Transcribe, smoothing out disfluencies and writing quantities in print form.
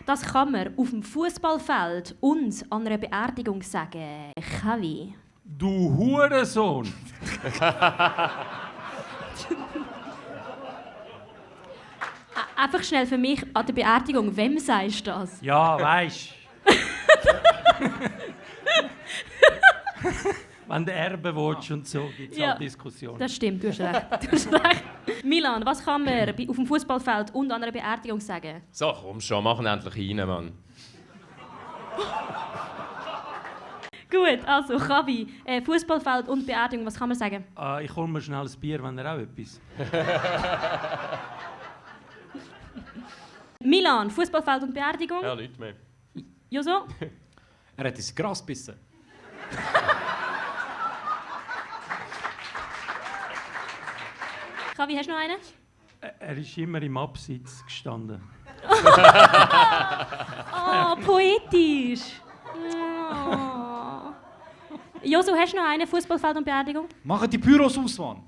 Das kann man auf dem Fußballfeld und an einer Beerdigung sagen. Kavi. Du Hurensohn! Einfach schnell für mich an der Beerdigung. Wem sagst du das? Ja, weisst. Wenn du Erbe willst und so, gibt es Ja, auch Diskussionen. Das stimmt, du hast recht. Du hast recht. Milan, was kann man auf dem Fußballfeld und an einer Beerdigung sagen? So, komm schon, machen endlich rein, Mann. Gut, also Kavi, Fußballfeld und Beerdigung, was kann man sagen? Ich hole mir schnell ein Bier, wenn er auch etwas. Milan, Fußballfeld und Beerdigung. Ja, nichts mehr. Joso? Er hat ins Gras gebissen. Kavi, hast du noch einen? Er ist immer im Abseits gestanden. Oh, poetisch. Oh. Josu, hast du noch einen? Fußballfeld und Beerdigung? Machen die Büros aus, Mann.